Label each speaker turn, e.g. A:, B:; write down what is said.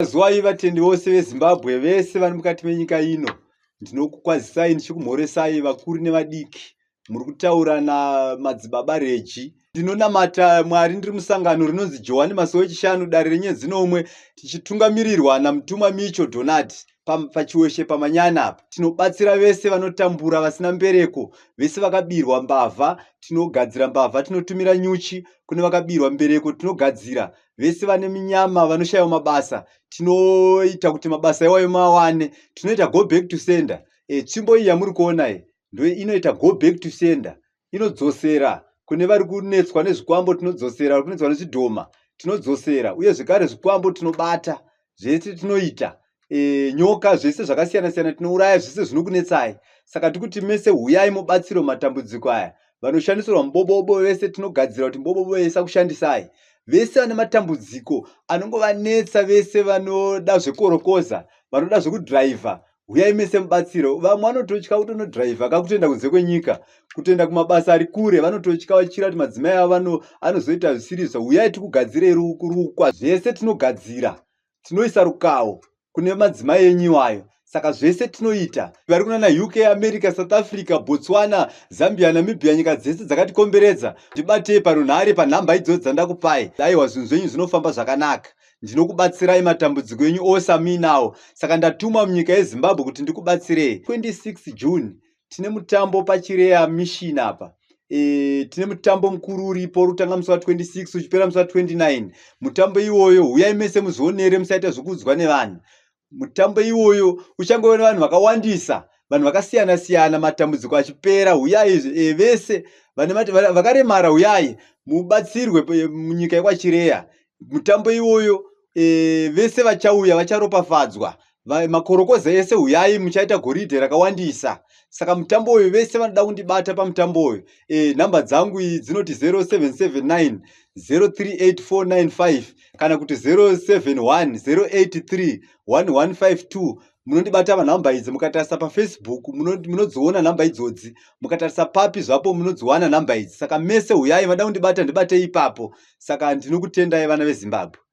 A: Kwaziwai vatendi vose veZimbabwe, vese vari mukati menyika ino. Ndinokukwazisai ndichikumhoresai vakuru nevadiki. Muri kutaura naMadzibaba Reji. Ndinonamata Mwari ndiri musangano rinonzi Johani Masowe Chishanu dare renyedzi nomwe tichitungamirirwa naMutumwa Micho Donati paChiweshe paManyana apa. Tinobatsira vese vanotambura vasina mbereko, vese vakabirwa mbavha, tinogadzira mbavha, tinotumira nyuchi kune vakabirwa mbereko, tinogadzira vese vane minyama vanoshaiwa mabasa tinoita kuti mabasa iwayo mawane tinoita go back to sender e, tsvimbo iyi yamuri kuona iyi ndo inoita go back to sender inodzosera kune vari kunetswa nezvikwambo tinodzosera vari kunetswa nezvidhoma tinodzosera uye zvekare zvikwambo tinobata zvese tinoita e, nyoka zvese zvakasiyana siyana tinouraya zvese zvinokunetsai saka tikuti mese huyai mubatsiro matambudziko aya vanoshandisirwa mubobobo vese tinogadzira kuti mubobobo isakushandisai vese vane matambudziko anongovanetsa vese vanoda zvekorokoza vanoda zvekudhiraivha huyai mese mubatsiro vamwe vanototya kutonodhiraivha kakutoenda kunze kwenyika kutoenda kumabasa ari kure vanototya vachira kuti madzimai avo anozoita zvisirizvo huyai tikugadzirei rukwa zvese tinogadzira tinoisa rukawo kune madzimai enyu iwayo saka zvese tinoita vari kunana UK America South Africa Botswana Zambia Namibia nyika dzese dzakatikomberedza ndibatei parunhare panhamba idzodzo dzandakupai aiwa zvinhu zvenyu zvinofamba zvakanaka ndinokubatsirai matambudziko enyu ose amuinawo saka ndatumwa munyika yeZimbabwe kuti ndikubatsirei 26 June tine mutambo paChireya Mission apa e, tine mutambo mukuru uripo uri kutanga musi wa26 uchipera musi wa29 mutambo iwoyo huyai mese muzvionere musaita zvekuudzwa nevanhu mutambo iwoyo uchangove nevanhu vakawandisa vanhu vakasiyana siyana matambudziko achipera huyai e, vese vakaremara huyai mubatsirwe munyika yekwaChireya mutambo iwoyo e, vese vachauya vacharopafadzwa makorokoza ese huyai muchaita goridhe rakawandisa saka mutambo uyu vese vanoda kundibata pamutambo uyu e, nhamba dzangu iyi dzinoti 0779 038495 kana kuti 071 083 1152 munondibata panhamba idzi mukatarisa paFacebook munodziona nhamba idzodzi mukatarisa papi zvapo munodziwana nhamba idzi saka mese huyai vada kundibata ndibatei ipapo saka ndinokutendai vana veZimbabwe.